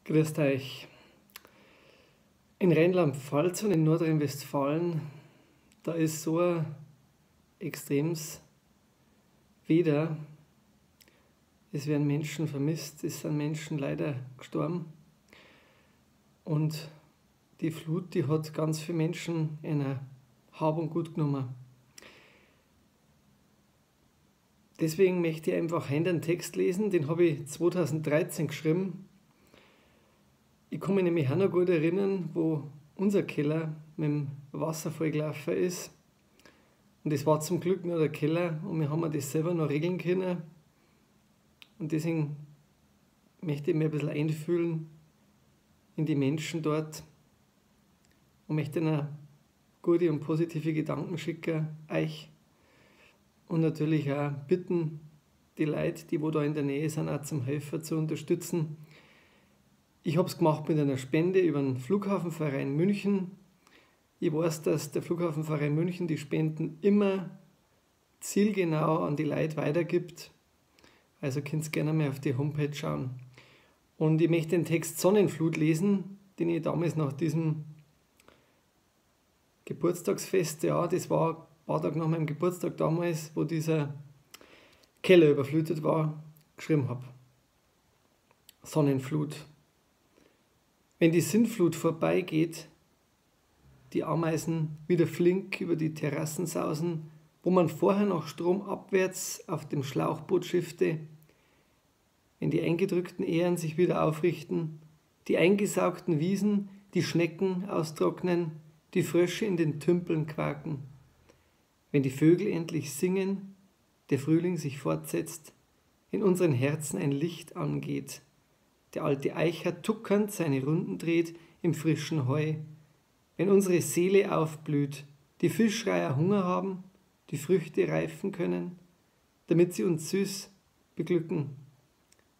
Grüßt euch. In Rheinland-Pfalz und in Nordrhein-Westfalen, da ist so ein extremes Wetter. Es werden Menschen vermisst, es sind Menschen leider gestorben. Und die Flut, die hat ganz viele Menschen in ein Hab und Gut genommen. Deswegen möchte ich einfach heute einen Text lesen, den habe ich 2013 geschrieben. Ich kann mich nämlich auch noch gut erinnern, wo unser Keller mit dem Wasser vollgelaufen ist. Und es war zum Glück nur der Keller und wir haben das selber noch regeln können. Und deswegen möchte ich mich ein bisschen einfühlen in die Menschen dort und möchte ihnen gute und positive Gedanken schicken, euch. Und natürlich auch bitten, die Leute, die wo da in der Nähe sind, auch zum Helfer zu unterstützen. Ich hab's gemacht mit einer Spende über den Flughafenverein München. Ich weiß, dass der Flughafenverein München die Spenden immer zielgenau an die Leute weitergibt. Also könnt ihr gerne mal auf die Homepage schauen. Und ich möchte den Text Sonnenflut lesen, den ich damals nach diesem Geburtstagsfest, ja, das war ein paar Tage nach meinem Geburtstag damals, wo dieser Keller überflutet war, geschrieben hab. Sonnenflut. Wenn die Sintflut vorbeigeht, die Ameisen wieder flink über die Terrassen sausen, wo man vorher noch stromabwärts auf dem Schlauchboot schiffte, wenn die eingedrückten Ähren sich wieder aufrichten, die eingesaugten Wiesen, die Schnecken austrocknen, die Frösche in den Tümpeln quaken, wenn die Vögel endlich singen, der Frühling sich fortsetzt, in unseren Herzen ein Licht angeht, der alte Eicher tuckernd seine Runden dreht im frischen Heu, wenn unsere Seele aufblüht, die Fischreiher Hunger haben, die Früchte reifen können, damit sie uns süß beglücken,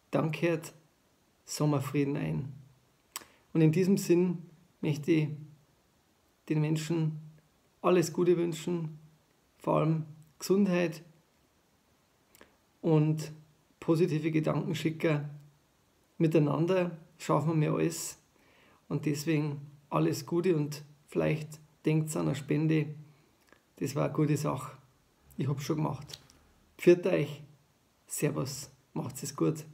dann kehrt Sommerfrieden ein. Und in diesem Sinn möchte ich den Menschen alles Gute wünschen, vor allem Gesundheit und positive Gedanken schicken. Miteinander schaffen wir alles und deswegen alles Gute und vielleicht denkt an eine Spende. Das war eine gute Sache. Ich hab's schon gemacht. Pfiat euch. Servus. Macht's es gut.